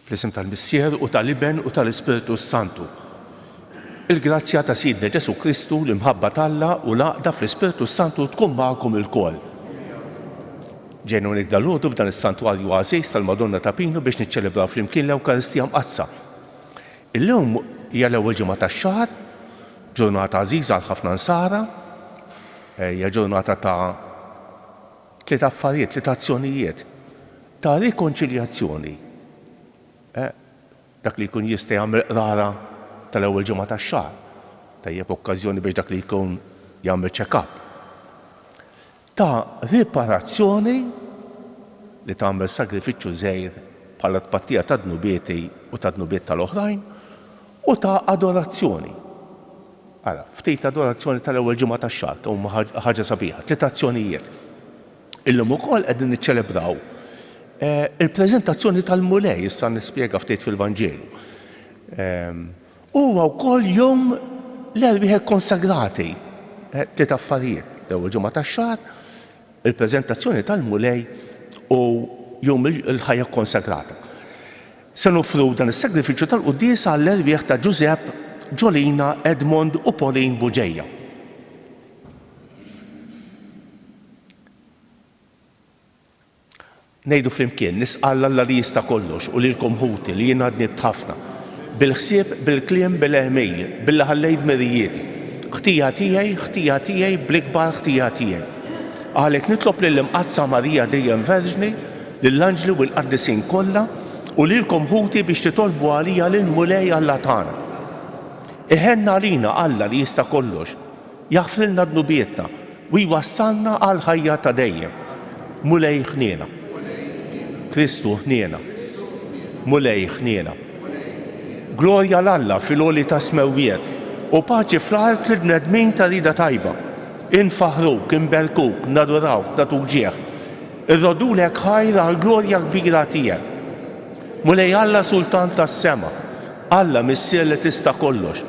Fl-isem tal-Missier u tal-Iben u tal-Ispirtu s-Santu. Il-grazzja ta' Sidna Ġesù Kristu, l-imħabba t'Alla u l-għaqda fl-Ispirtu s-Santu tkun magħkom ilkoll. Ġejna hawnhekk dalgħodu f'dan is-santwarju għażiż tal-Madonna ta' Pinu biex niċċelebraw flimkien l-Ewkaristija Mqaddsa. Illum hija l-ewwel ġimgħa tax-xahar, ġurnata għażiża għal ħafna Nsara, hija ġurnata ta' Tliet affarijiet, tliet azzjonijiet ta' rikonċiljazzjoni. Eh, dak li jkun jista' jagħmel qrara tal-ewwel ġimgħa tax-xahar. Tajjeb okkażjoni biex dak li jkun jagħmel check-up. Ta' riparazzjoni li tagħmel sagrifiċċju żgħir bħala tpattija ta' dnubieti u ta' dnubiet tal-oħrajn u ta' adorazzjoni. Ara, ftit adorazzjoni tal-ewwel ġimgħa tax-xahar, huma ħaġa sabiħa, tliet azzjonijiet. Illum ukoll qegħdin niċċelebraw eh, il-preżentazzjoni tal-Mulej, issa nispjega ftit fil-Vanġelu. Ehm, huwa wkoll jum l-erwieħ konsagrati, eh, tliet affarijiet, l-ewwel ġimgħa tax-xahar, Il-preżentazzjoni tal-Mulej u Jum il-Ħajja Kkonsagrata. Se noffru dan is-sagrifiċċju tal-quddiesa għall-erwieħ ta' Ġużepp, Ġolina, Edmond u Pauline Bugeja. Ngħidu flimkien, Nistqarr 'l Alla li jista' kollox u lilkom ħuti li jiena dnibt ħafna, bil-ħsieb, bil-kliem, bil-għemil, billi ħallejt dmirijieti. Ħtija tiegħi, ħtija tiegħi, bl-ikbar ħtija tiegħi. Għalhekk nitlob lill-Imqaddsa Marija dejjem Verġni, lill-anġli u l-qaddisin kollha, u lilkom ħuti biex titolbu għalija lill-Mulej Alla tagħna. Iħenn għalina Alla li jista' kollox, Jaħfrilna dnubietna u jwassalna għall-ħajja ta' dejjem. Mulej ħniena. Kristu ħniena. Mulej ħniena. Glorja 'l Alla fil-għoli tas-smewwiet u paċi fl-art lill-bnedmin ta' rieda tajba. Infaħħruk, inberkuk, nadurawk, nagħtuk ġieħ. Irroddulek ħajr għall-glorja kbira tiegħek. Mulej Alla Sultan tas-sema, Alla Missier li tista' kollox,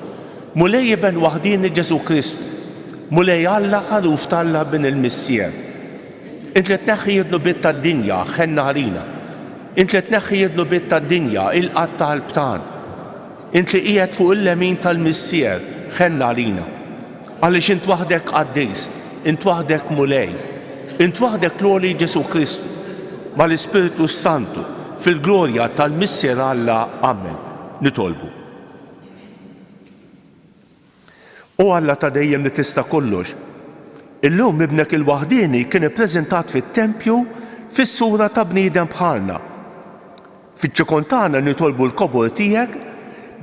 Mulej Iben waħdieni Ġesù Kristu, Mulej Alla Ħaruf t'Alla Bin il-Missier. Int li tneħħi d-dnubiet tad-dinja, ħenn għalina. Int li tneħħi d-dnubiet tad-dinja, ilqa' t-talb tagħna. Int li qiegħed fuq il-lemin tal-Missier, ħenn għalina. Għaliex int waħdek qaddis, int waħdek Mulej, int waħdek l-għoli Ġesù Kristu, mal-Ispirtu s-Santu, fil-glorja tal-Missier Alla. Amen. Nitolbu. O Alla ta' dejjem li tista' kollox, illum Ibnek il-waħdieni kien ippreżentat fit-tempju fis-sura ta' bniedem bħalna. Fiċ-ċokon tagħna nitolbu l-kobor tiegħek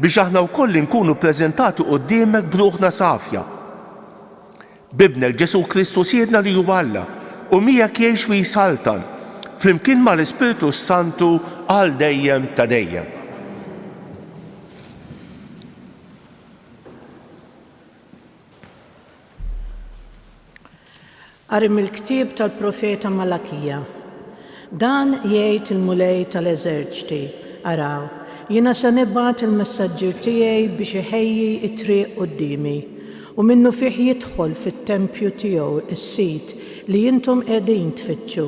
biex aħna wkoll inkunu ppreżentati quddiemek b'ruħna safja. B'Ibnek Ġesù Kristu Sidna li hu Alla u miegħek jgħix u jsaltan, flimkien mal-Ispirtu s-Santu għal dejjem ta' dejjem. Qari mill-ktieb tal-profeta Malakija. Dan jgħid il-Mulej tal-eżerċti, Araw, jiena se nibgħat il-messaġġier tiegħi biex iħejji t-triq quddiemi, u minnufih jidħol fit-tempju tiegħu s-Sid li intom qegħdin tfittxu,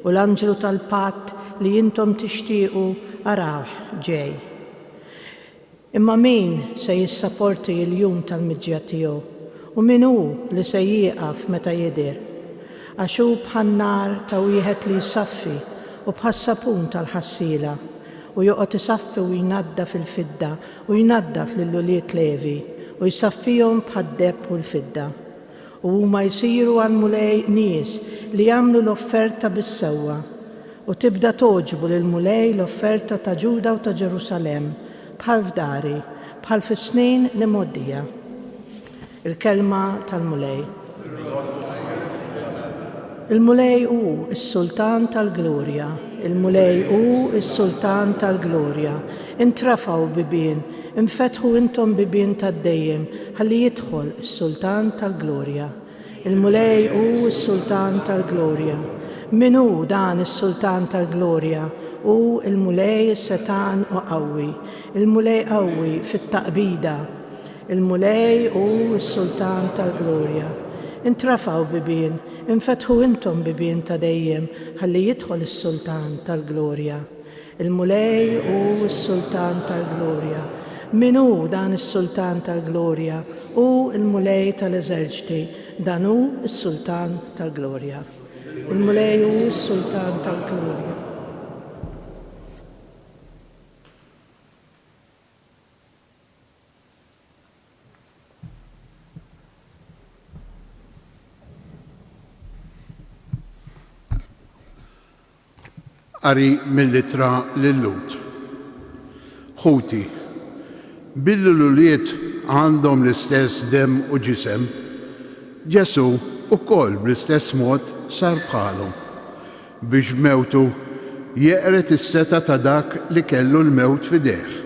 u l-anġlu tal-patt li intom tixtiequ, arawh, ġej. Imma min se jissaporti l-jum tal-miġja tiegħu, u min hu li se jieqaf meta jidher? Għax hu bħan-nar ta' wieħed li jsaffi u bħas-sapun tal-ħassiela, u joqgħod isaffi u jnaddaf il-fidda u jnaddaf lil ulied Levi, u jsaffihom bħad-deheb u l-fidda. U huma jsiru għall-Mulej nies li jagħmlu l-offerta bis-sewwa. U tibda togħġbu lill-Mulej l-offerta ta' Ġuda u ta' Ġerusalemm, bħal f'dari, bħal fis-snin l-imgħoddija. Il-Kelma tal-Mulej. Il-Mulej hu s-Sultan tal-glorja, il-Mulej hu s-Sultan tal-glorja. Intrefgħu bibien, infetħu intom bibien tad-dejjem, ħalli jidħol is-Sultan tal-glorja. Il-Mulej hu s-Sultan tal-glorja. Min hu dan is-Sultan tal-glorja? Hu l-Mulej setgħan u qawwi, il-Mulej qawwi fit-taqbida. Il-Mulej hu s-Sultan tal-glorja. Intrefgħu bibien, infetħu intom bibien ta' dejjem, ħalli jidħol is-Sultan tal-glorja. Il-Mulej hu s-Sultan tal-glorja. Min hu dan is-Sultan tal-glorja? Hu l-Mulej tal-eżerċti, dan hu s-Sultan tal-glorja. Il-Mulej hu s-Sultan tal-glorja. Qari mill-Ittra lil-Lhud. Ħuti, billi l-ulied għandhom l-istess demm u ġisem, Ġesù wkoll bl-istess mod sar bħalhom, biex b'mewtu jeqred is-setgħa ta' dak li kellu l-mewt f'idejh,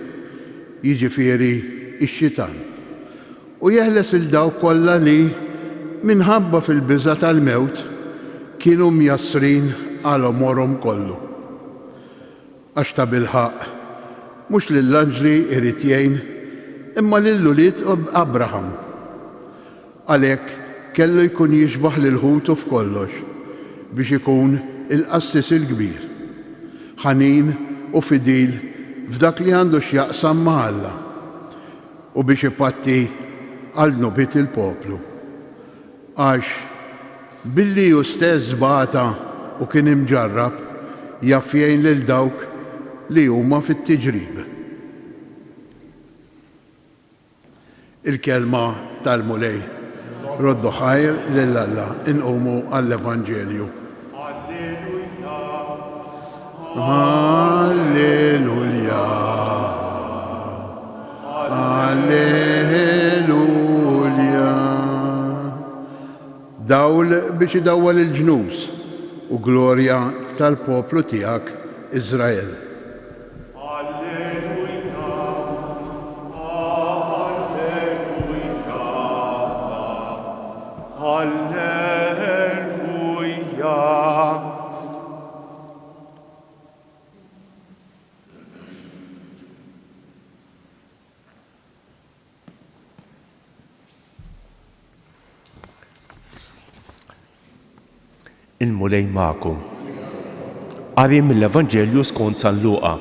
jiġifieri x-xitan, u jeħles 'il dawk kollha li, minħabba fil-biża' tal-mewt, kienu mjassrin għal għomorhom kollu. Għax tabilħaqq, mhux lill-anġli jrid jgħin, imma lil ulied Abraham. Għalhekk kellu jkun jixbah lil ħutu f'kollox, biex ikun il-qassis il-kbir, ħanin u fidil f'dak li għandu x'jaqsam ma' Alla, u biex ipatti għal dnubiet il-poplu. Għax, billi hu stess bata u kien imġarrab, jaf jgħin lil dawk li huma fit-tiġrib. Il-Kelma tal-Mulej. Roddu ħajr lil Alla. Inqumu għall-Evanġelju. Alleluja. Alleluja. Alleluja. Dawl biex idawwal il-ġnus u glorja tal-poplu tiegħek Iżrael. Alleluja, Alleluja, Alleluja. Il-Mulej magħkom. Qari mill-Evanġelju skont San Luqa.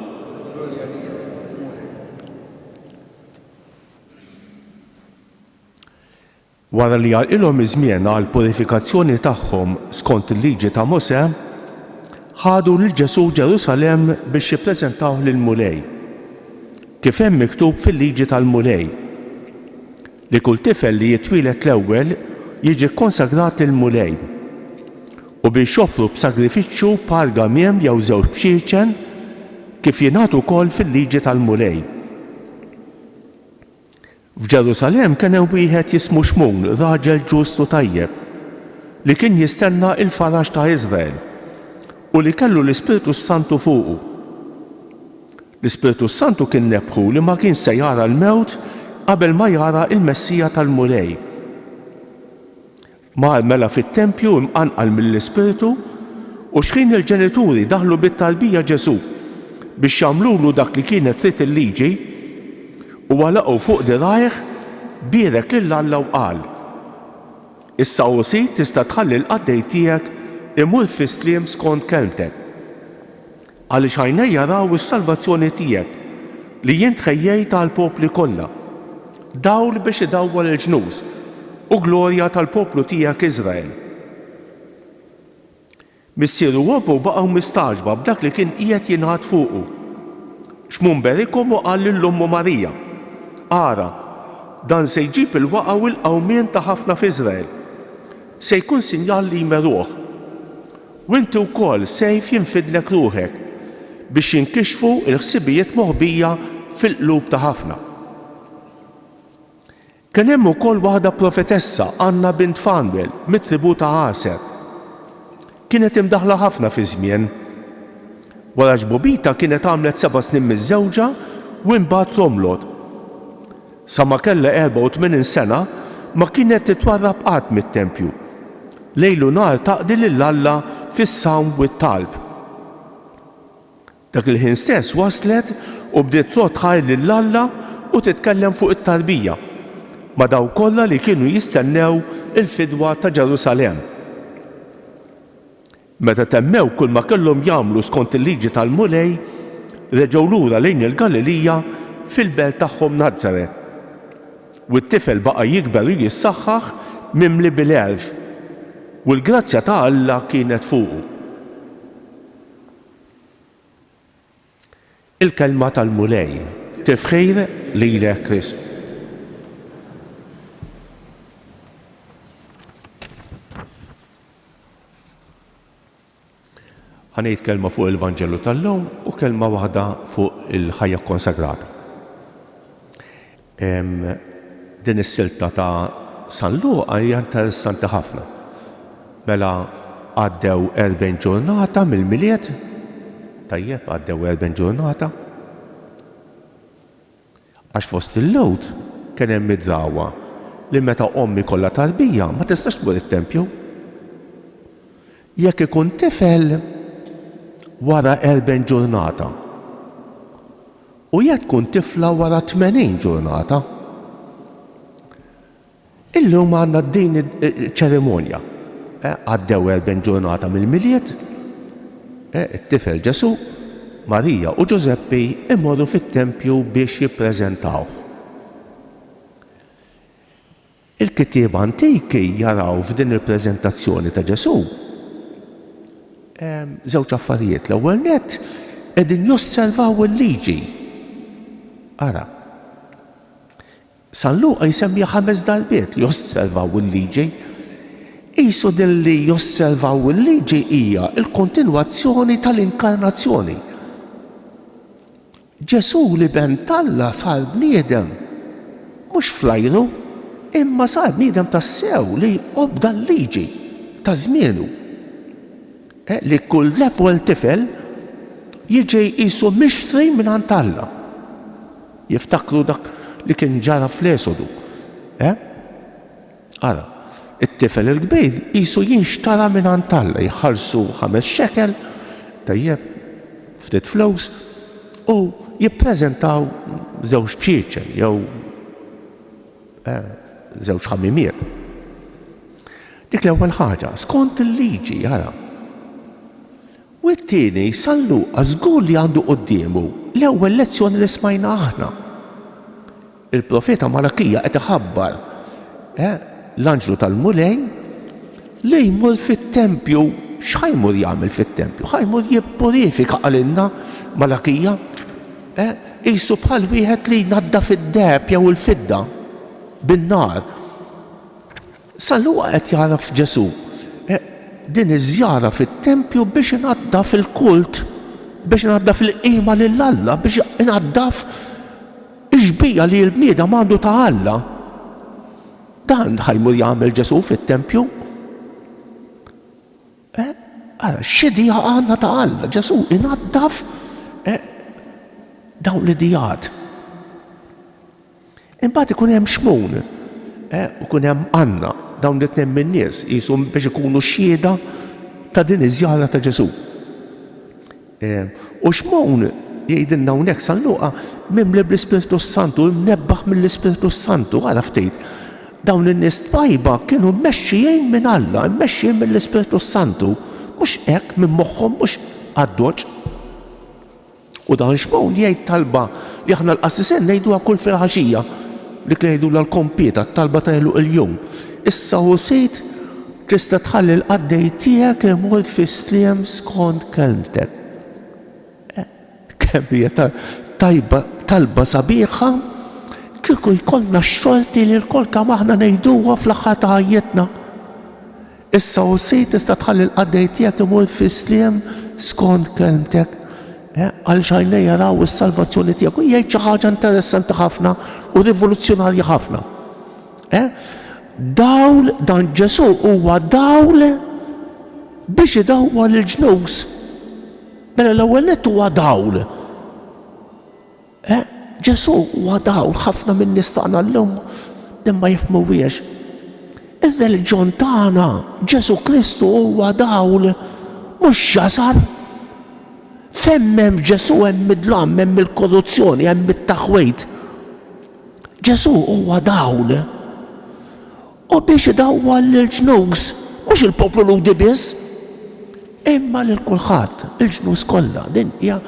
Wara li għalqilhom iż-żmien għall-purifikazzjoni tagħhom skont il-liġi ta' Mosè, ħadu lil Ġesù Ġerusalemm biex jippreżentawh lill-Mulej, kif hemm miktub fil-liġi tal-Mulej, li kull tifel li jitwieled l-ewwel jiġi kkonsagrat lill-Mulej, u biex joffru b'sagrifiċċju par gamiem jew żewġ bċieċen, kif jingħad ukoll fil-liġi tal-Mulej. F'Ġerusalemm kien hemm wieħed jismu Xmun, raġel ġust u tajjeb, li kien jistenna l-faraġ ta' Iżrael, u li kellu l-Ispirtu s-Santu fuqu. L-Ispirtu s-Santu kien nebbħu li ma kienx se jara l-mewt qabel ma jara l-Messija tal-Mulej. Mar mela fit-tempju imqanqal mill-Ispirtu, u xħin il-ġenituri daħlu bit-tarbija Ġesù biex jagħmlulu dak li kienet trid il-Liġi, huwa laqgħu fuq dirgħajh, bierek lil Alla u qal, Issa, o Sid, tista' tħalli l-qaddej tiegħek imur fis-sliem skont kelmtek. Għaliex għajnejja raw is-salvazzjoni tiegħek, li int ħejjejt għall-popli kollha, dawl biex idawwal il-ġnus, u glorja tal-poplu tiegħek Iżrael. Missieru u ommu baqgħu mistagħġba b'dak li kien qiegħed jingħad fuqu. Xmun berikhom u qal lil ommu Marija, Ara, dan se jġib il-waqgħa u l-qawmien ta' ħafna f'Iżrael. Se jkun sinjal li jmeruh. U inti wkoll sejf jinfidlek ruħek, biex jinkixfu l-ħsibijiet moħbija fil-qlub ta' ħafna. Kien hemm ukoll waħda profetessa, Anna bint Fanwel, mit-tribù ta' Aser. Kienet imdaħħla ħafna fiż-żmien. Wara ġbubitha kienet għamlet seba' snin miżżewġa u imbagħad romlot. Sa ma kellha 84 sena ma kienet titwarrab qatt mit-tempju. Lejl u nhar taqdi lil Alla fis-sawm u t-talb. Dak il-ħin stess waslet u bdiet trodd ħajr lil Alla u titkellem fuq it-tarbija ma' dawk kollha li kienu jistennew il-fidwa ta' Ġerusalemm. Meta temmew kulma kellhom jagħmlu skont il-liġi tal-Mulej, reġgħu lura lejn il-Galilija fil-belt tagħhom Nazaret. U t-tifel baqa' jikber u jissaħħaħ, mimli bil-għerf, u l-grazzja ta' Alla kienet fuqu. Il-Kelma tal-Mulej. Tifħir lilek Kristu. Ħa ngħid kelma fuq il-Vanġelu tal-lum u kelma waħda fuq il-ħajja kkonsagrata. Din is-silta ta' San Luqa hija interessanti ħafna. Mela għaddew 40 ġurnata mill-Milied, tajjeb għaddew 40 ġurnata. Għax fost il-Lhud kien hemm id-drawwa li meta omm ikollha tarbija ma tistax tmur it-tempju. Jekk ikun tifel wara 40 ġurnata u jekk tkun tifla wara 80 ġurnata. Illum għandna din iċ-ċerimonja. Għaddew 40 ġurnata mill-Milied, it-tifel Ġesù, Marija u Ġużeppi imorru fit-tempju biex jippreżentawh. Il-kittieba antiki jaraw f'din il-preżentazzjoni ta' Ġesù żewġ affarijiet. L-ewwel nett qegħdin josservaw il-liġi. Ara, San Luqa jsemmiha ħames darbiet li josservaw il-liġi. Qisu din li josservaw il-liġi hija l-kontinwazzjoni tal-inkarnazzjoni. Ġesù l-Iben t'Alla sar bniedem, mhux fl-ajru, imma sar bniedem tassew li obda l-liġi ta' żmienu. Li kull l-ewwel tifel jiġi qisu mixtri mingħand Alla. Jiftakru dak li kien ġara fl-Esodu. Eh? Ara, it-tifel il-kbir qisu jinxtara mingħand Alla, jħallsu ħames xekel, tajjeb, ftit flus, u jippreżentaw żewġ bċieċen jew eh, żewġ ħamimiet. Dik l-ewwel ħaġa, skont il-liġi, ara. U t-tieni, San Luqa żgur li għandu quddiemu l-ewwel lezzjoni li smajna aħna. Il-profeta Malakija qed iħabbar eh, l-anġlu tal-Mulej li jmur fit-tempju. X'ħa jmur jagħmel fit-tempju? Ħa jmur jippurifika qalilna Malakija. Eh, qisu bħal wieħed li jnaddaf id-deheb jew il-fidda bin-nar. San Luqa qed jara f'Ġesù din iż-żjara fit-tempju biex inaddaf il-kult, biex inaddaf il-qima lil Alla, biex inaddaf ix-xbieha li l-bniedem għandu ta' Alla. Dan ħa jmur jagħmel Ġesù fit-tempju. Eh, ara, x'idea għandna ta' Alla, Ġesù inaddaf eh, dawn l-idejat. Imbagħad ikun hemm Xmun, eh, u jkun hemm Anna, dawn it-tnejn min-nies qishom biex ikunu xhieda ta' din iż-żjara ta' Ġesù. Eh, u Xmun jgħidilna hawnhekk San Luqa mimli bl-Ispirtu s-Santu, imnebbaħ mill-Ispirtu s-Santu, ara ftit. Dawn in-nies twajba kienu mmexxijin minn Alla, mmexxijin mill-Ispirtu s-Santu, mhux hekk minn moħħhom, mhux għad-doċ. U dan Xmun jgħid talba li aħna l-qassisin ngħiduha kull filgħaxija, dik li ngħidulha l-kompieta, t-talba ta' għeluq il-jum. Issa o Sid, tista' tħalli l-qaddej tiegħek imur fis-sliem skont kelmtek. Eh, kemm hija tajba talba sabiħa kieku jkollna x-xorti li lkoll kemm aħna ngħiduha fl-aħħar ta' ħajjitna. Issa, o Sid, tista' tħalli l-qaddej tiegħek imur fis-sliem skont kelmtek, eh, għaliex għajnejja raw is-salvazzjoni tiegħek. U jgħid xi ħaġa interessanti ħafna u rivoluzzjonarja ħafna. Eh? Dawl dan Ġesù huwa dawl biex idawwal il-ġnus. Mela l-ewwel nett huwa dawl. Eh, Ġesù huwa dawl ħafna min-nies tagħna llum din ma jifhmuhiex. Ir-reliġjon tagħna, Ġesù Kristu huwa dawl, mhux jasar. Fejn m'hemm Ġesù hemm id-dlam, hemm il-korruzzjoni, hemm it-taħwid. Ġesù huwa dawl. U biex idawwal lill-ġnus, mhux il-poplu Lhudi biss, imma lil kulħadd, il-ġnus kollha. Din hija.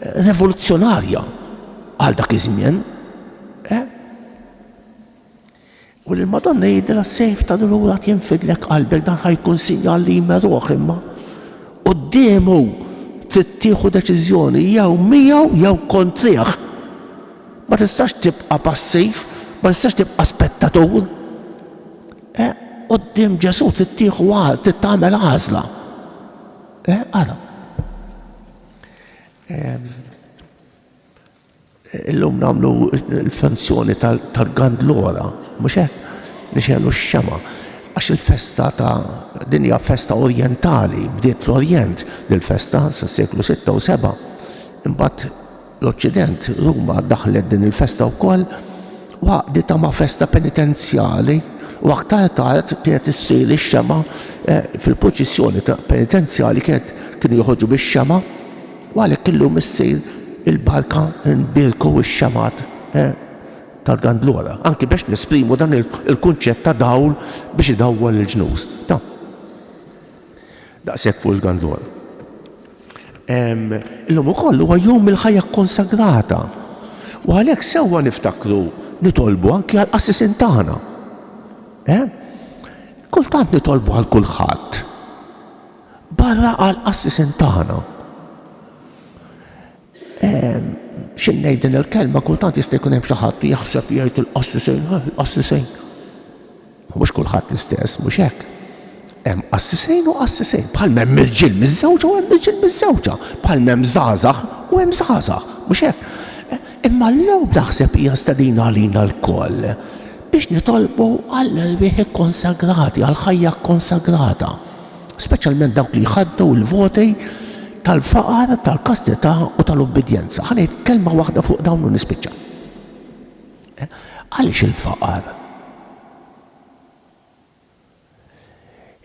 revoluzzjonarja għal dak iż-żmien. Eh? U lill-Madonna jgħidilha s-sejf ta' dulur għad jinfidlek qalbek dan ħa jkun sinjal li jmeruh imma quddiemu trid tieħu deċiżjoni jew miegħu jew kontrih. Ma tistax tibqa' passiv, ma tistax tibqa' spettatur. Eh, quddiem Ġesù trid tieħu trid tagħmel għażla. Eh, ara. Illum nagħmlu l-funzjoni tal-gandlora, mhux hekk? Nixegħlu x-xemgħa. Għax il-festa ta' din hija festa orjentali, bdiet fl-Orjent dil-festa sas-seklu sitta u seba'. Imbagħad l-Oċċident, Ruma daħlet din il-festa wkoll u għaqditha ma' festa penitenzjali u aktar tard kienet issir ix-xemgħa fil-purċissjoni penitenzjali kienet kienu joħorġu bix-xemgħa U għalhekk illum issir il-barka nbierku x-xemgħat tal-gandlora, anki biex nesprimu dan il-kunċett ta' dawl biex idawwal il-ġnus. Ta' daqshekk fuq il-gandlora. Illum ukoll huwa jum il-ħajja kkonsagrata. U għalhekk sewwa niftakru nitolbu anki għall-qassisin tagħna. Eh? Kultant nitolbu għal kulħadd. Barra għall-qassisin tagħna. Xi ngħid din il-kelma kultant jista' jkun hemm xi ħadd li jaħseb jgħid il-qassisin, il-qassisin. Mhux kulħadd l-istess, mhux hekk. Hemm qassisejn u qassisejn, bħal hemm irġiel miżżewġa u hemm irġiel miżżewġa, bħal hemm żgħażagħ u hemm żgħażagħ, mhux hekk. Imma llum naħseb hija stedina għalina lkoll biex nitolbu għall-erwieħ ikkonsagrati, għall-ħajja kkonsagrata. Speċjalment dawk li jħaddnu l-voti tal-faqar, tal-kastità u tal-ubbidjenza. Ħa ngħid kelma waħda fuq dawn u nispiċċa. Eh, għaliex il-faqar?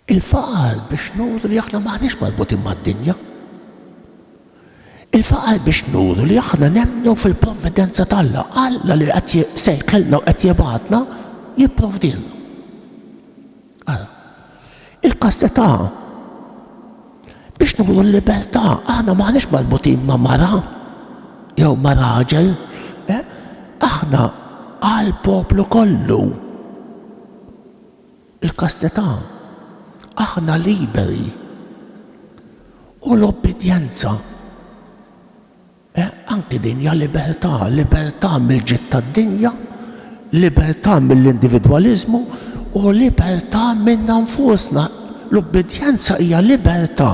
Il-faqar biex nuru li aħna maħniex marbutin mad-dinja. Il-faqar biex nuru li aħna nemmnu fil-provvidenza t'Alla. Alla li qed sejħilna u qed jibgħatna jipprovdilna. Ara, il-kastità biex nuru l-libertà, aħna m'aħniex marbutin ma' mara jew ma' raġel, eh? aħna għall-poplu kollu. Il-kastità, aħna liberi u l-obbedjenza. Anki din hija libertà, libertà mill-ġid tad-dinja, libertà mill-individwaliżmu u libertà minna nfusna. L-ubbidjenza hija libertà,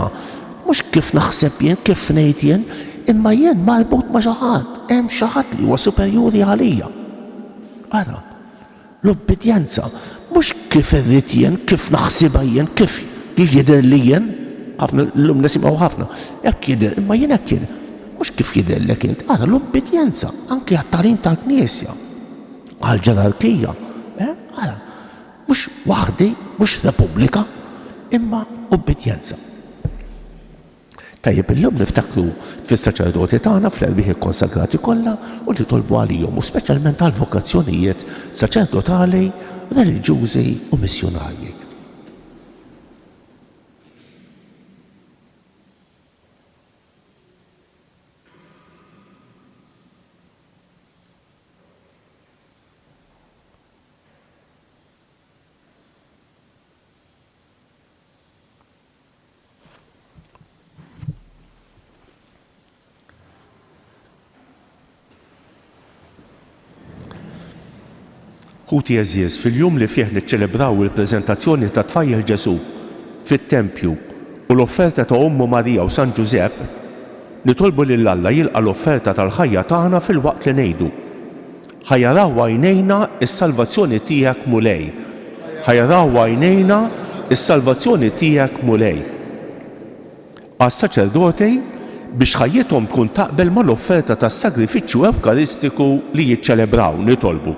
mhux kif naħseb jien, kif ngħid jien, imma jien marbut ma' xi ħadd, hemm xi ħadd li huwa superjuri għalija. Ara. L-ubbidjenza, mhux kif irrid jien, kif naħsibha jien, kif jidhirli jien, ħafna llum nisimgħu ħafna, hekk jidher, imma jien hekk jidher. Mhux kif jidhirlek int, ara l-ubbidjenza anki għat-tagħlim tal-Knisja, għall-ġerarkija, eh, ara, mhux waħdi, mhux repubblika, imma ubbidjenza. Tajjeb illum niftakru fis-saċerdoti tagħna, fl-erwieħ ikkonsagrati kollha u nitolbu għalihom u speċjalment għall-vokazzjonijiet saċerdotali, reliġjużi u missjunarji. Ħuti għeżież, fil-jum li fih niċċelebraw il-preżentazzjoni tat-tfajjel Ġesù fit-tempju u l-offerta ta' ommu Marija u San Ġużepp, nitolbu lil Alla jilqa' l-offerta tal-ħajja tagħna filwaqt li ngħidu, Ħa jaraw għajnejna s-salvazzjoni tiegħek Mulej. Ħa jaraw għajnejna s-salvazzjoni tiegħek Mulej. Għas-saċerdoti biex ħajjithom tkun taqbel mal-offerta tas-sagrifiċċju Ewkaristiku li jiċċelebraw, nitolbu.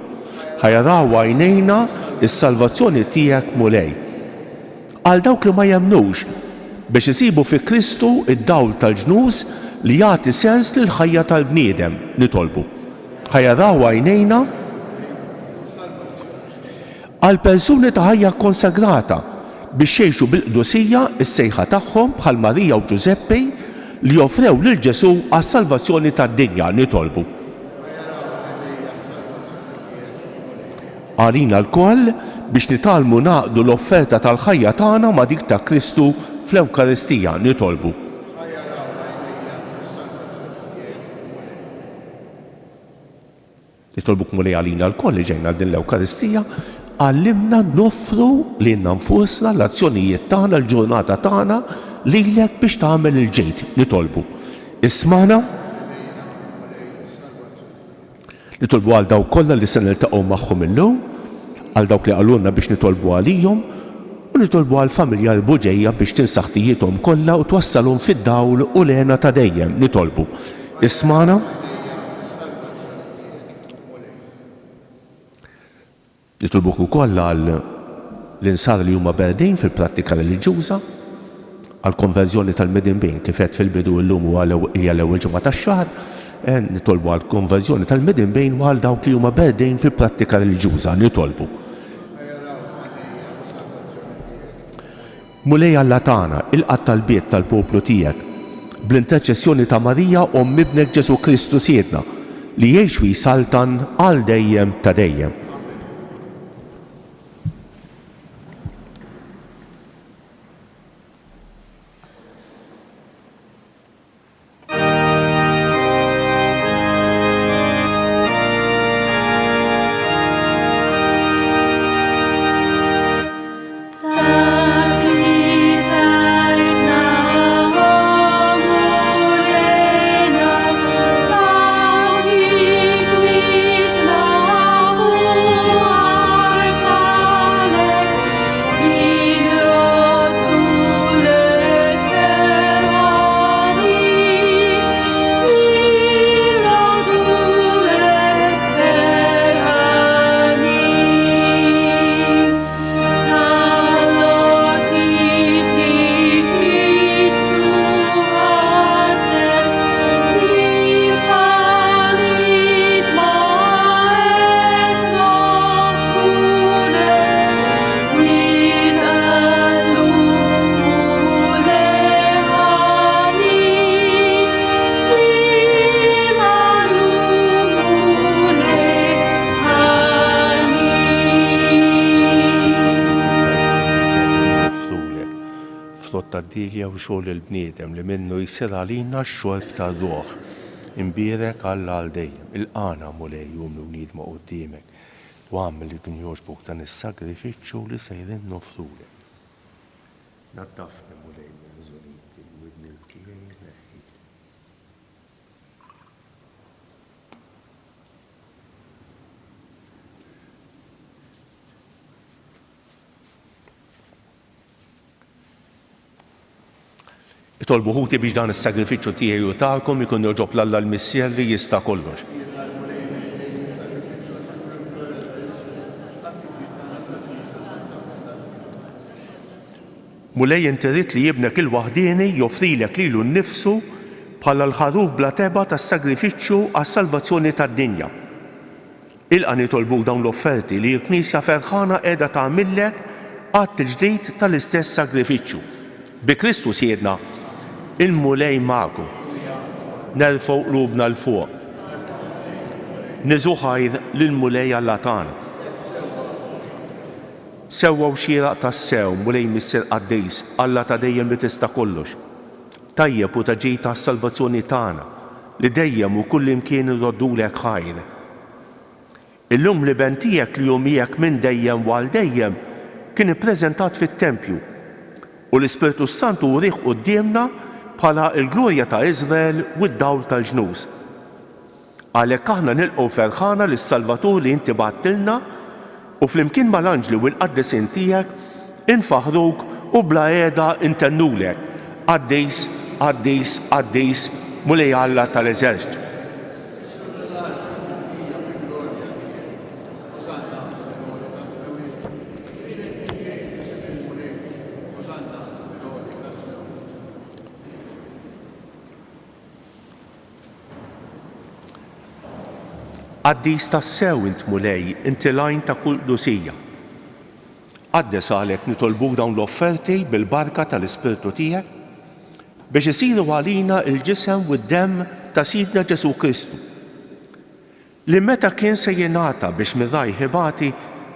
Ħa jaraw għajnejna s-salvazzjoni tiegħek Mulej. Għal dawk li ma jemmnux, biex isibu fi Kristu d-dawl tal-ġnus li jagħti sens lill-ħajja tal-bniedem, nitolbu. Ħa jaraw għajnejna Għal persuni ta' ħajja kkonsagrata, biex jgħixu bil-qdusija s-sejħa tagħhom bħal Marija u Ġużeppi. Li offrew lil Ġesù għas-salvazzjoni tad-dinja, nitolbu. Għalina lkoll biex nitgħallmu ngħaqqdu l-offerta tal-ħajja tagħna ma' dik ta' Kristu fl-Ewkaristija, nitolbu. Nitolbuk Mulej għalina lkoll li ġejna għal din l-Ewkaristija, għallimna noffru lilna nfusna, l-azzjonijiet tagħna, l-ġurnata tagħna lilek biex tagħmel il-ġid. Nitolbu. Ismagħna. Nitolbu għal dawk kollha li se niltaqgħu magħhom illum, għal dawk li qalulna biex nitolbu għalihom, u nitolbu għall-familja l-Buġeja biex tinsa ħtijiethom kollha u twassalhom fid-dawl u l-hena ta' dejjem. Nitolbu. Ismagħna. Nitolbuk ukoll għal l-insara li huma berdin fil-prattika reliġjuża, għall-konverżjoni tal-midinbin, kif għedt fil-bidu illum huwa hija l-ewwel ġimgħa tax-xahar, eh, nitolbu għall-konverżjoni tal-midinbin u għal dawk li huma berdin fil-prattika reliġjuża. Nitolbu. Mulej Alla tagħna, ilqa' t-talbiet tal-poplu tiegħek, bl-interċessjoni ta' Marija Omm Ibnek Ġesù Kristu Sidna, li jgħix u jsaltan għal dejjem ta' dejjem. Frott tad-dielja u xogħol il-bniedem li minnu jsir għalina x-xorb tar-ruħ. Imbierek Alla għal dejjem. Ilqagħna, Mulej, umli u niedma quddiemek. U agħmel li jkun jogħġbok dan is-sagrifiċċju li sejrin noffrulek. Naddafni, Mulej, minn ħżuniti, u d-dnub tiegħi neħħili. Itolbu ħuti biex dan is-sagrifiċċju tiegħi u tagħkom ikun jogħġob 'l Alla l-Missier li jista' kollox. Mulej inti ridt li Ibnek il-waħdieni joffrilek lilu nnifsu bħala l-ħaruf bla tebgħa tas-sagrifiċċju għas-salvazzjoni tad-dinja. Ilqa' nitolbuk dawn l-offerti li l-Knisja ferħana qiegħda tagħmillek att il-ġdid tal-istess sagrifiċċju. Bi Kristu Sidna. Il-Mulej magħkom. Nerfgħu qlubna 'l fuq. Niżu ħajr lill-Mulej Alla tagħna. Sewwa u xieraq tassew, Mulej Missier Qaddis, Alla ta' dejjem li tista' kollox. Tajjeb u ta' ġid għas-salvazzjoni tagħna, li dejjem u kullimkien irroddulek ħajr. Illum l-Iben tiegħek li hu miegħek minn dejjem u għal dejjem kien ippreżentat fit-tempju, u l-Ispirtu s-Santu wrieh quddiemna bħala l-glorja ta' Iżrael u d-dawl tal-ġnus. Għalhekk aħna nilqgħu ferħana lis-Salvatur li inti bgħattilna u flimkien mal-anġli u l-qaddisin tiegħek infaħħruk u bla qiegħda ntennulek, Qaddis, qaddis, qaddis, Mulej Alla tal-eżerċti. Qaddis tassew int Mulej, inti l-għajn ta' kull qdusija. Qaddes għalhekk nitolbuk dawn l-offerti bil-barka tal-Ispirtu tiegħek, biex isiru għalina l-ġisem u d-demm ta' Sidna Ġesù Kristu, li meta kien se jingħata biex minn rajh ibati,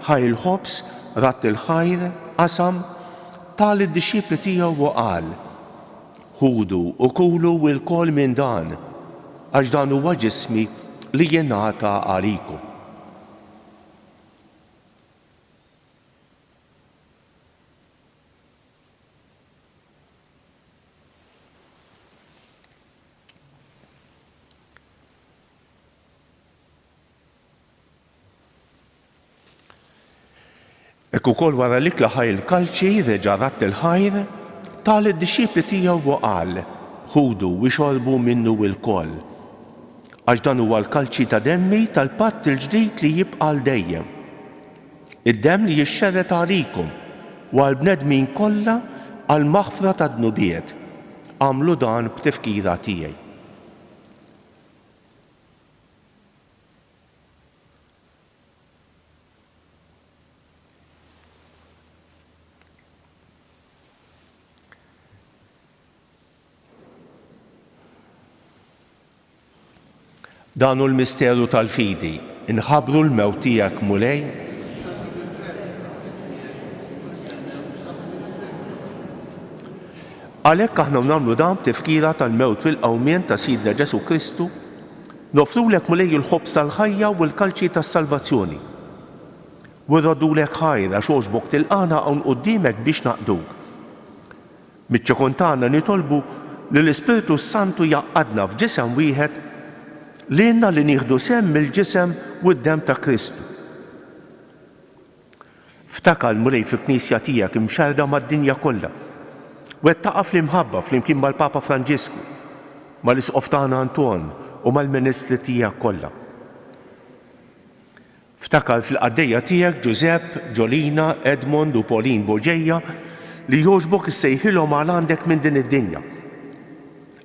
ħa l-ħobż, radd il-ħajr, qasam, ta lid-dixxipli tiegħu u qal, Ħudu u kulu lkoll minn dan, għax dan huwa ġismi li jingħata għalikom. Hekk ukoll wara l-ikla ħa il-kalċi, reġa' radd il-ħajr, ta lid-dixxipli tiegħu u qal, Ħudu u ixorbu minnu ilkoll. Għax dan huwa l-kalċi ta' demmi tal-patt il-ġdid li jibqa' għal dejjem. Id-demm li jixxerred għalikum u għall-bnedmin kollha għall-maħfra tad-dnubiet. Agħmlu dan b'tifkira tiegħi. Dan hu l-misteru tal-fidi. Inħabbru l-mewt tiegħek, Mulej. Għalhekk aħna nagħmlu dan b'tifkira tal-mewt u l-qawmien ta' Sidna Ġesù Kristu, noffrulek Mulej il-ħobż tal-ħajja u l-kalċi tas-salvazzjoni. U rroddulek ħajr għax għoġbok tilqagħna hawn quddiemek biex naqduk. Miċ-ċokon tagħna nitolbu li l-Ispirtu s-Santu jgħaqqadna f'ġisem wieħed lilna li nieħdu sehem mill-ġisem u d-demm ta' Kristu. Ftakar, Mulej, fil-Knisja tiegħek imxerrda mad-dinja kollha. Wettaqha fl-imħabba flimkien mal-Papa Franġisku, mal-Isqof tagħna Anton u mal-ministri tiegħek kollha. Ftakar fil-qaddejja tiegħek Ġużepp, Ġolina, Edmond u Pauline Bugeja li jogħġbok issejħilhom għal għandek minn din id-dinja.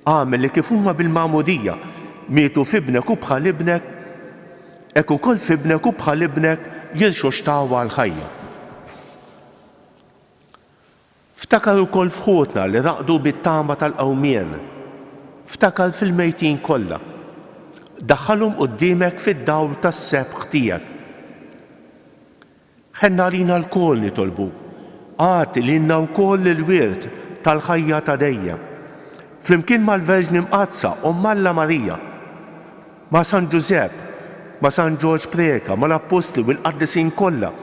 Agħmel li kif huma bil-magħmudija mietu f'Ibnek u bħal Ibnek, hekk ukoll f'Ibnek u bħal Ibnek jirxoxtaw għall-ħajja. Ftakar ukoll f'ħutna li raqdu bit-tama tal-qawmien. Ftakar fil-mejtin kollha. Daħħalhom quddiemek fid-dawl tas-sebħ tiegħek. Ħenn għalina lkoll nitolbuk, agħti lilna wkoll il-wirt tal-ħajja ta' dejjem. Flimkien mal-Verġni Mqaddsa, Omm Alla Marija, ma' San Ġużepp, ma' San Ġorġ Preca, mal-Appostli u l-qaddisin kollha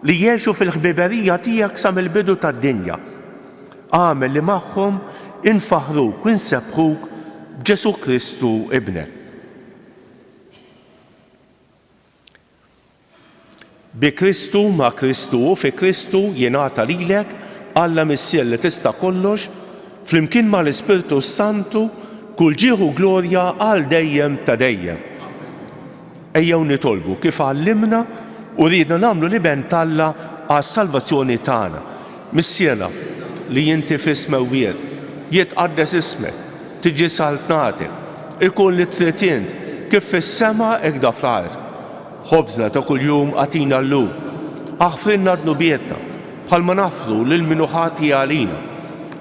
li għexu fil-ħbiberija tiegħek sa mill-bidu tad-dinja. Agħmel li magħhom infaħħruk u nsebbħuk b'Ġesù Kristu Ibnek. Bi Kristu, ma' Kristu u fi Kristu jingħata lilek, Alla Missier li tista' kollox, flimkien ma' l-Ispirtu s-Santu, kull ġieħ u glorja għal dejjem ta' dejjem. Ejjew nitolbu kif għallimna u riedna nagħmlu l-Iben t'Alla għas-salvazzjoni tagħna. Missierna, li inti fis-smewwiet, jitqaddes ismek, tiġi saltnatek, ikun li trid int, kif fis-sema hekk da fl-art. Ħobżna ta' kuljum agħtina llum. Aħfrilna dnubietna, bħalma naħfru lil min hu ħati għalina.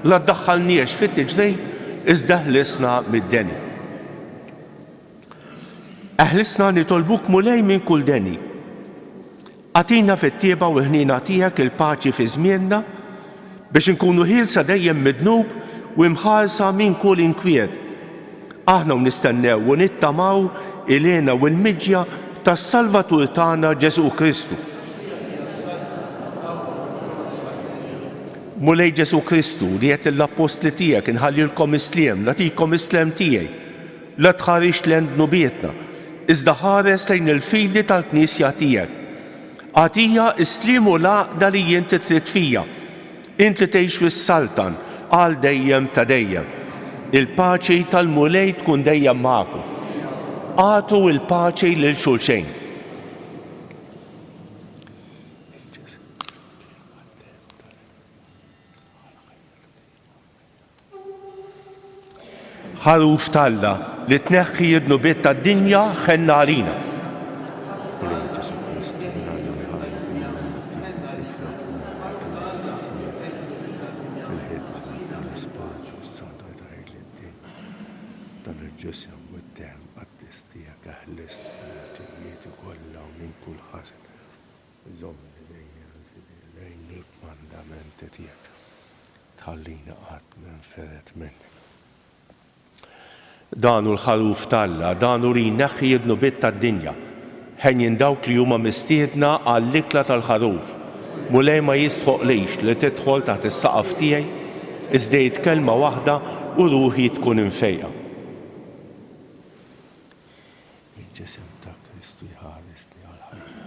La ddaħħalniex fit-tiġrib, iżda eħlisna mid-deni. Eħlisna nitolbuk Mulej minn kull deni. Agħtina fit-tjieba u l-ħniena tiegħek il-paċi fi żmienna, biex inkunu ħielsa dejjem mid-dnub u imħarsa minn kull inkwiet. Aħna u nistennew u nittamaw il-hena u l-miġja tas-Salvatur tagħna Ġesù Kristu. Mulej Ġesù Kristu, li għedt lill-appostli tiegħek inħallilkom is-sliem, nagħtikom is-slem tiegħi, la tħarisx lejn dnubietna, iżda ħares lejn il-fidi tal-Knisja tiegħek. Agħtiha s-sliem u l-għaqda li inti trid fija. Int li tgħix u ssaltan għal dejjem ta' dejjem. Il-paċi tal-Mulej tkun dejjem magħkom. Agħtu l-paċi lil xulxejn. Ħaruf t'Alla li tneħħi d-dnubiet tad-dinja, ħenn għalina. B'dan il-Ġisem u d-Demm qaddis tiegħek eħlisni minn ħtijieti kollha u minn kull ħażen. Żommni dejjem fidil lejn il-kmandamenti tiegħek. Tħallini qatt ninfired minnek. Dan hu l-Ħaruf t'Alla, dan hu li jneħħi d-dnubiet tad-dinja. Henjin dawk li huma mistiedna għall-ikla tal-Ħaruf. Mulej ma jistħoqqlix li tidħol taħt is-saqaf tiegħi, iżda għid kelma waħda u ruħi tkun imfejqa. Il-ġisem ta' Kristu jħarisni għall-ħajja.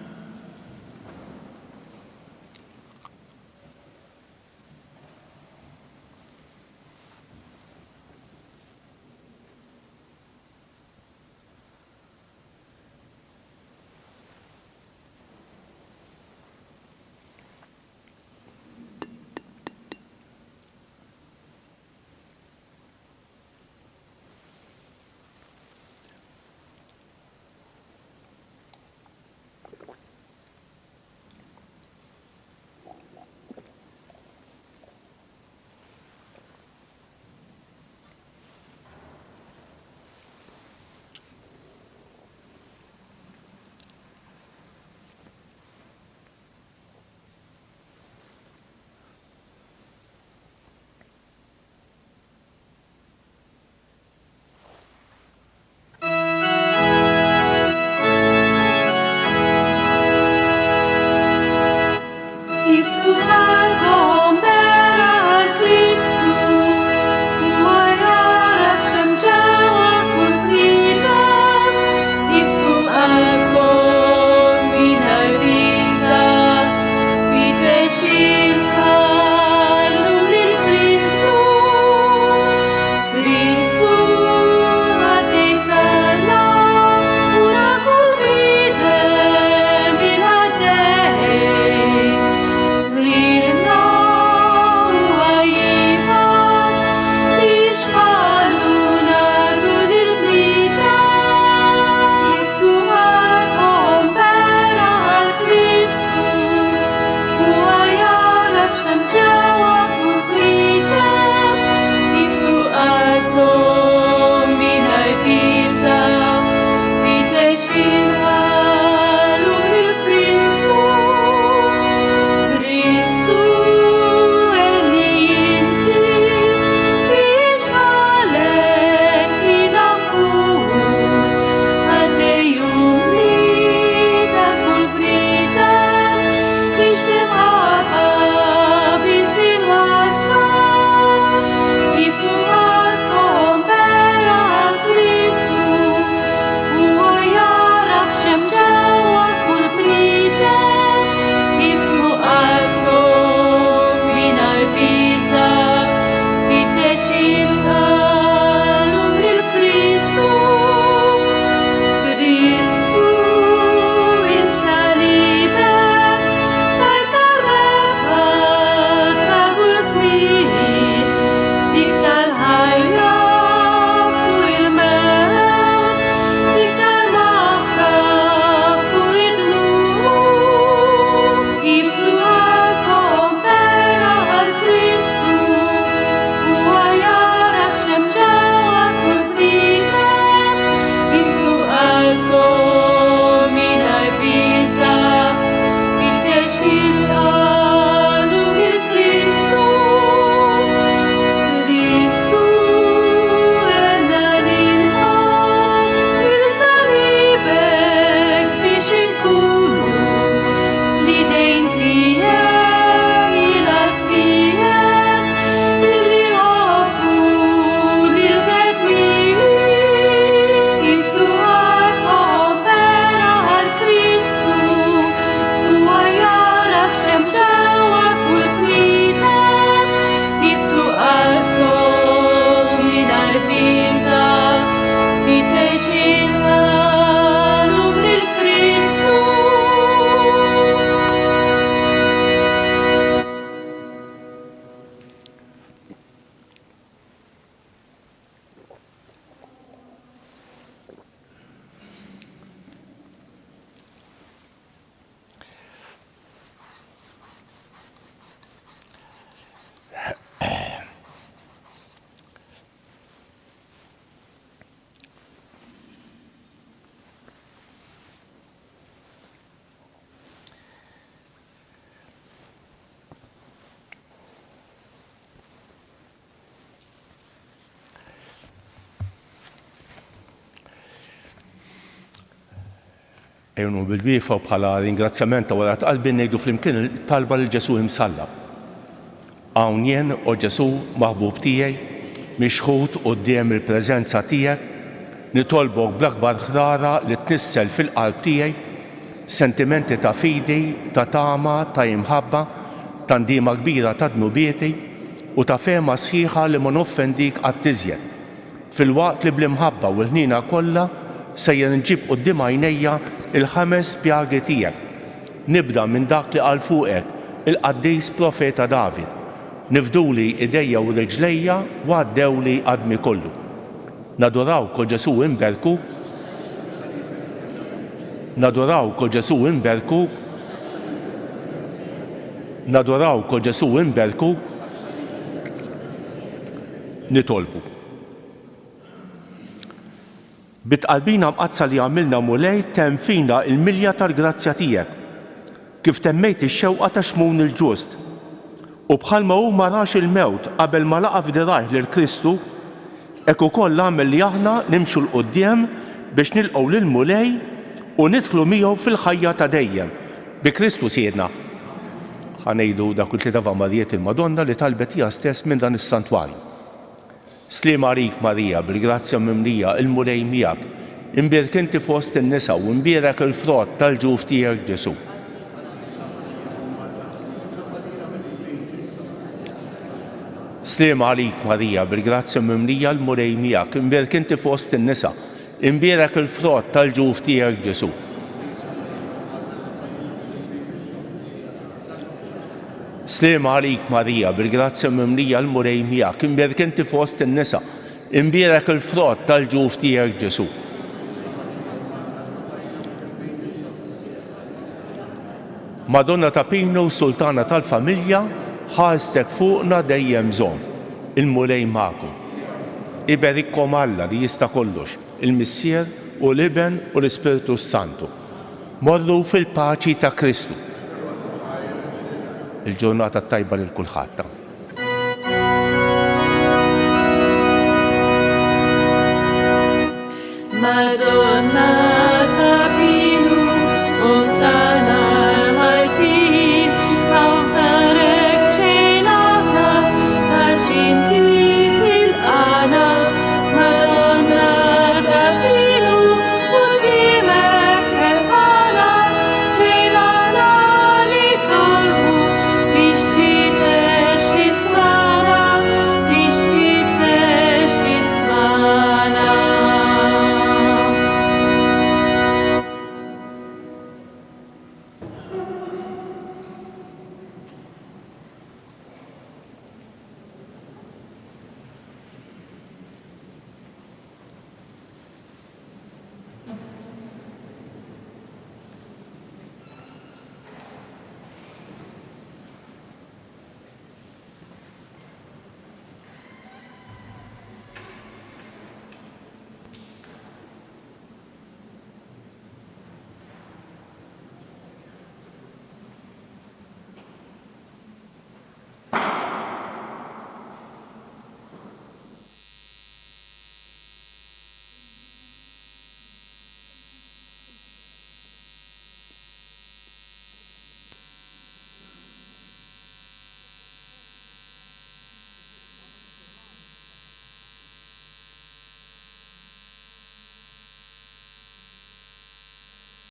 Ejjew nqumu bil-wieqfa u bħala ringrazzjament ta' wara tqalbi ngħidu flimkien it-talba lil Ġesù imsallab. Hawn jien, o Ġesù, maħbub tiegħi, mixħut quddiem il-preżenza tiegħek, nitolbok bl-akbar ħrara li tnissel fil-qalb tiegħi sentimenti ta' fidi, ta' tama, ta' imħabba, ta' ndiema kbira ta' dnubieti u ta' fehma sħiħa li ma noffendik qatt iżjed. Filwaqt li bl-imħabba u l-ħniena kollha sejjer nġib quddiem għajnejja l-ħames pjagi tiegħek. Nibda minn dak li qal fuqek il-qaddis profeta David, Nifduli idejja u riġlejja u għaddewli għadmi kollu. Nadurawk, o Ġesù, inberkuk. Nadurawk, o Ġesù, inberkuk. Nadurawk, o Ġesù, inberkuk. Nitolbu. Bit-tqarbina mqaddsa li għamilna Mulej temm fina l-milja tal-grazzja tiegħek, kif temmejt ix-xewqa ta' Xmun il-Ġust. U bħalma hu ma rax il-mewt qabel ma laqa' f'dirgħajh lil Kristu, hekk ukoll agħmel li aħna nimxu 'l quddiem biex nilqgħu lill-Mulej u nidħlu miegħu fil-ħajja ta' dejjem. Bi Kristu Sidna. Ħa ngħidu dawk it-tliet Ave Marijiet il-Madonna li talbet hija stess minn dan is-santwarju. Sliem għalik Marija, bil-grazzja mimlija, il-Mulej miegħek. Imbierk inti fost in-nisa u imbierek il-frott tal-ġuf tiegħek Ġesù. Sliem għalik Marija, bil-grazzja mimlija, il-Mulej miegħek. Imbierk inti fost in-nisa Imbierek il-frott tal-ġuf tiegħek Ġesù. Sliem għalik Marija, bil-grazzja mimlija l-Mulej miegħek, imbierek inti fost in-nisa, imbierek il-frott tal-ġuf tiegħek Ġesù. Madonna ta' Pinu, Sultana tal-familja, ħarstek fuqna dejjem żomm. Il-Mulej magħkom. Iberikkom Alla li jista' kollox, il-Missier u l-Iben u l-Ispirtu s-Santu. Morru fil-paċi ta' Kristu. Il-ġurnata t-tajba lil kulħadd.